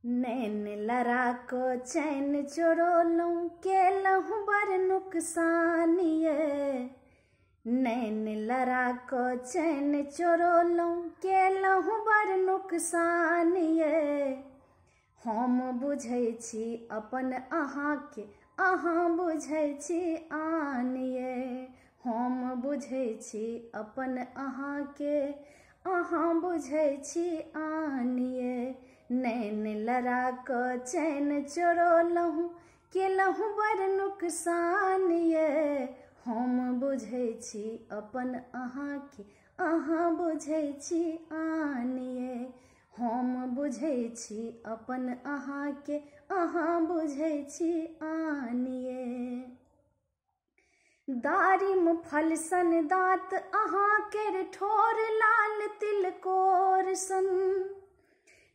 नैन लड़ा कऽ चैन चोरौलहुँ, केलहुँ बड़ नुकसान ये। नैन लड़ा कऽ चैन चोरौलहुँ, केलहुँ बड़ नुकसान ये। हम बुझै छी अपन अहाँके, अहाँ बुझै छी आन ये। हम बुझै छी अपन अहाँके, अहाँ बुझै छी आन ये। नैन लड़ा कऽ चैन चोरौलहुँ, केलहुँ बड़ नुकसान ये। हम बुझै छी अपन अहाँके, अहाँ बुझै छी आन ये। हम बुझै छी अपन अहाँके, अहाँ बुझै छी आन ये। दारिम फल सन दाँत अहाँके, ठोर लाल तिलकोर सन।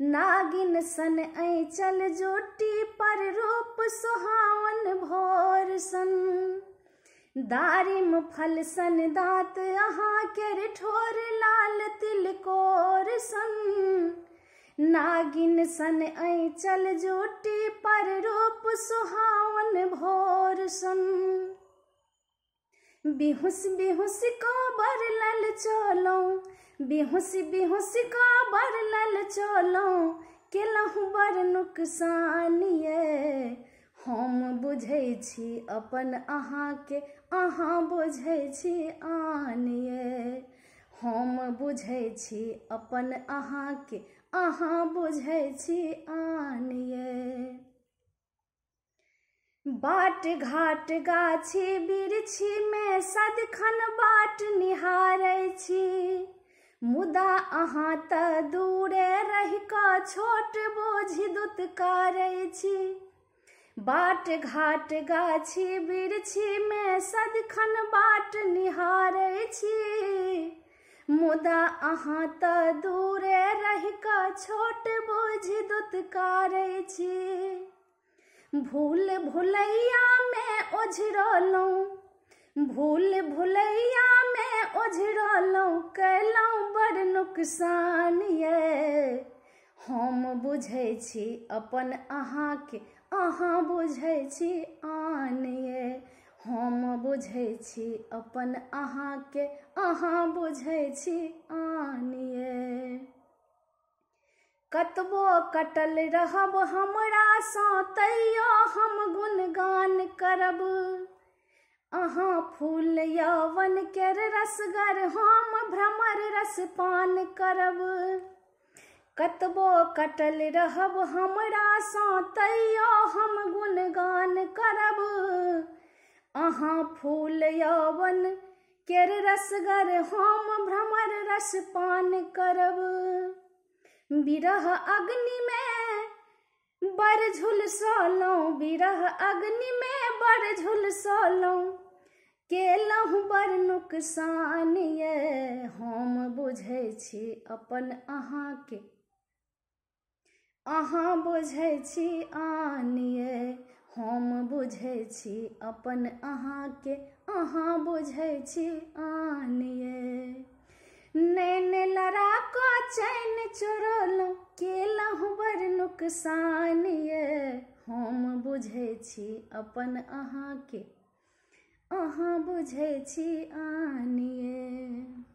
नागिन सन ऐंचल जोटी पर रूप सुहावन भोर सन। दारिम फल सन दाँत अहाँके, ठोर लाल तिलकोर सन। नागिन सन ऐंचल जोटी पर रूप सुहावन भोर सन। बिहुस बिहुस कऽ बड़ लल चलौं, बिहुस बिहुस कऽ बड़ लल चलौं, केलहुँ बड़ नुकसान ये। हम बुझै छी अपन अहाँके, अहाँ बुझै छी आन ये। हम बुझै छी अपन अहाँके, अहाँ बुझै छी आन ये। बाट घाट गाछी बिरछी में सदिखन बाट निहारै छी। मुदा अहाँ तऽ दूरे रहि कऽ छोट बोझि दुतकारै छी। बाट घाट गाछी बिरछी में सदिखन बाट निहारै छी। मुदा अहाँ तऽ दूरे रहि कऽ छोट बोझि दुतकारै छी। भूल भुलैया में ओझरलहुँ, भूल भुलैया में ओझरलहुँ, केलहुँ बड़ नुकसान ये। हम बुझै छी अपन अहाँके, अहाँ बुझै छी आन ये। हम बुझै छी अपन अहाँके, अहाँ बुझै छी आन ये। कतबो कटल रहब हमरासँ, तैयो हम गुणगान करब। अहाँ फूल यौवन केर रसगर, हम भ्रमर रस पान करब। कतबो कटल रहब हमरासँ, तैयो हम गुणगान करब। अहाँ फूल यौवन केर रसगर, हम भ्रमर रस पान करब। विरह अग्नि में बड़ झुलसलहुँ, विरह अग्नि में बड़ झुलसलहुँ, केलहुँ बड़ नुकसान ये। हम बुझै छी अपन अहाँके, अहाँ बुझै छी आन ये। हम बुझै छी अपन अहाँके, अहाँ बुझै छी आन ये। नैन लड़ा कऽ चैन चोरौलहुँ, केलहुँ बड़ नुकसान ये। हम बुझै छी अपन अहाँके, अहाँ बुझै छी आन ये।